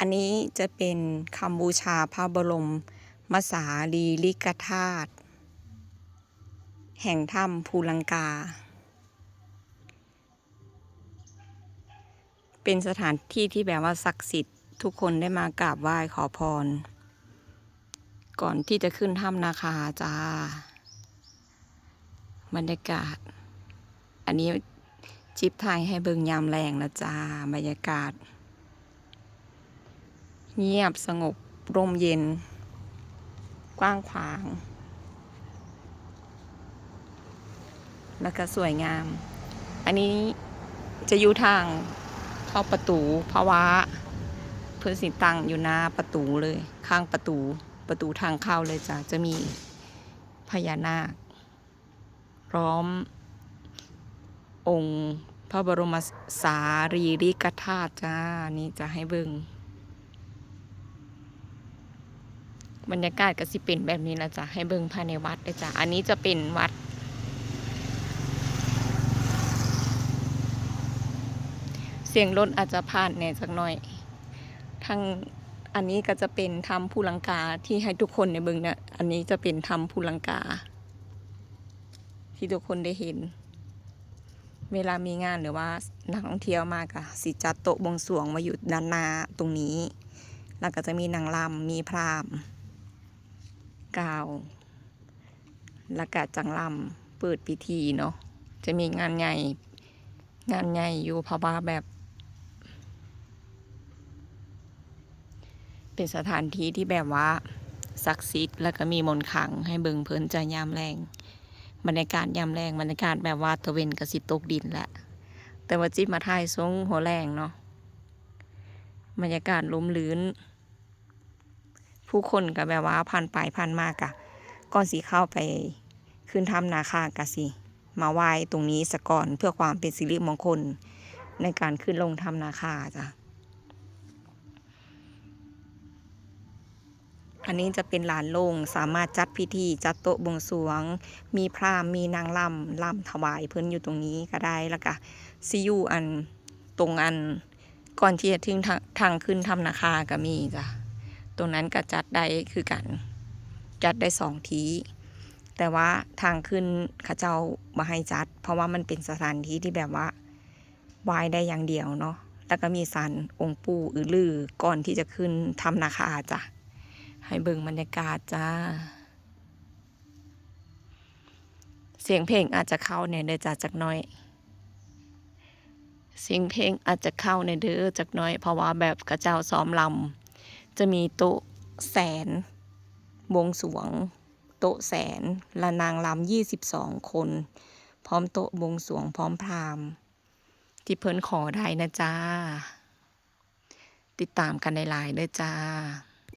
ອັນນີ້ຈະເປັນຄຳບູຊາພະບໍລົມມະສາລີລິກະທາດ ແຫ່ງຖ້ຳພູລັງກາ. ເປັນສະຖານທີ່ທີ່ແບບວ່າສັກສິດ, ທຸກຄົນໄດ້ມາກາບໄຫວ້ຂໍພອນ ກ່ອນທີ່ຈະຂຶ້ນຖ້ຳນາຄາຈ້າ. ບັນຍາກາດ ອັນນີ້ຈິບຖ່າຍໃຫ້ເບິ່ງຍາມແລງນະຈ້າ. ບັນຍາກາດງຽບສະຫງົບ ຮົ່ມເຢັນ ກວ້າງຂວາງ ແລ້ວກະສວຍງາມ. ອັນນີ້ຈະຢູ່ທາງເຂົ້າປະຕູ ເພາະວ່າເພິ່ນຊິຕັ້ງຢູ່ໜ້າປະຕູເລີຍ, ຂ້າງປະຕູ ປະຕູທາງເຂົ້າເລີຍຈ້າ. ຈະມີພະຍານາກ ລ້ອມອົງພະບໍລົມສາລີລິກະທາດຈ້າ. ນີ້ຈະໃຫ້ເບິ່ງ ບັນຍາກາດກະຊິເປັນແບບນີ້ລະຈ້າ. ໃຫ້ເບິ່ງພາຍໃນວັດເດີຈ້າ. ອັນນີ້ຈະເປັນວັດ ສຽງລົດອາດຈະຜ່ານແດ່ຈັກໜ້ອຍ. ທາງ ອັນນີ້ກະຈະເປັນຖ້ຳພູລັງກາທີ່ໃຫ້ທຸກຄົນໄດ້ເບິ່ງນະ. ອັນນີ້ຈະເປັນຖ້ຳພູລັງກາ ທີ່ທຸກຄົນໄດ້ເຫັນ ເວລາມີງານ ຫຼືວ່ານັກທ່ອງທ່ຽວມາກະຊິຈັດໂຕະບວງສວງໄວ້ຢູ່ດ້ານໜ້າຕົງນີ້ ແລ້ວກະຈະມີນາງລຳ ມີພຣາມກ່າວ ແລ້ວກະຈັ່ງລຳເປີດພິທີເນາະ. ຈະມີງານໃຫຍ່ ງານໃຫຍ່ຢູ່ ເພາະວ່າແບບ ເປັນສະຖານທີ່ທີ່ແບບວ່າສັກສິດ ແລ້ວກະມີມົນຄັງໃຫ້ເບິ່ງເພິ່ນຈາຍາມແລງ. ບັນຍາກາດຍາມແລງ ບັນຍາກາດແບບວ່າຕາເວັນກະຊິຕົກດິນແລ້ວ ແຕ່ວ່າຈິບມາຖ່າຍຊ່ວງຫົວແລງເນາະ. ບັນຍາກາດຮົ່ມລື່ນ ຜູ້ຄົນກະແບບວ່າຜ່ານໄປຜ່ານມາ ກະກ່ອນຊິເຂົ້າໄປຂຶ້ນຖ້ຳນາຄາ ກະຊິມາໄຫວ້ຕົງນີ້ສາກ່ອນ ເພື່ອຄວາມເປັນສິລິມົງຄົນໃນການຂຶ້ນລົງຖ້ຳນາຄາຈ້າ. ອັນນີ້ຈະເປັນລານໂລ່ງ ສາມາດຈັດພິທີ ຈັດໂຕະບວງສວງ ມີພຣາມ ມີນາງລຳ ລຳຖວາຍເພິ່ນຢູ່ຕົງນີ້ກະໄດ້. ແລ້ວກະຊິຢູ່ອັນ ຕົງອັນ ກ່ອນທີ່ຈະເຖິງທາງ ທາງຂຶ້ນຖ້ຳນາຄາກະມີຈ້າ. ຕົງນັ້ນກະຈັດໄດ້ຄືກັນ ຈັດໄດ້ສອງທີ່ ແຕ່ວ່າທາງຂຶ້ນເຂົາເຈົ້າບໍ່ໃຫ້ຈັດ ເພາະວ່າມັນເປັນສະຖານທີ່ທີ່ແບບວ່າໄຫວ້ໄດ້ຢ່າງດຽວເນາະ. ແລ້ວກະມີສານອົງປູ່ອືລືກ່ອນທີ່ຈະຂຶ້ນຖ້ຳນາຄາຈ້າ. ໃຫ້ເບິ່ງບັນຍາກາດຈ້າ. ສຽງເພງອາດຈະເຂົ້າແດ່ເດີຈ້າ ຈັກໜ້ອຍ. ສຽງເພງອາດຈະເຂົ້າແດ່ເດີຈັກໜ້ອຍ ເພາະວ່າແບບເຂົາເຈົ້າຊ້ອມລຳ ຈະມີໂຕະແສນ ບວງສວງໂຕະແສນ ແລະ ນາງລຳຊາວສອງຄົນ ພ້ອມໂຕະບວງສວງ ພ້ອມພຣາມ ທີ່ເພິ່ນຂໍໄດ້ນະຈ້າ. ຕິດຕາມກັນຫຼາຍໆເດີຈ້າ.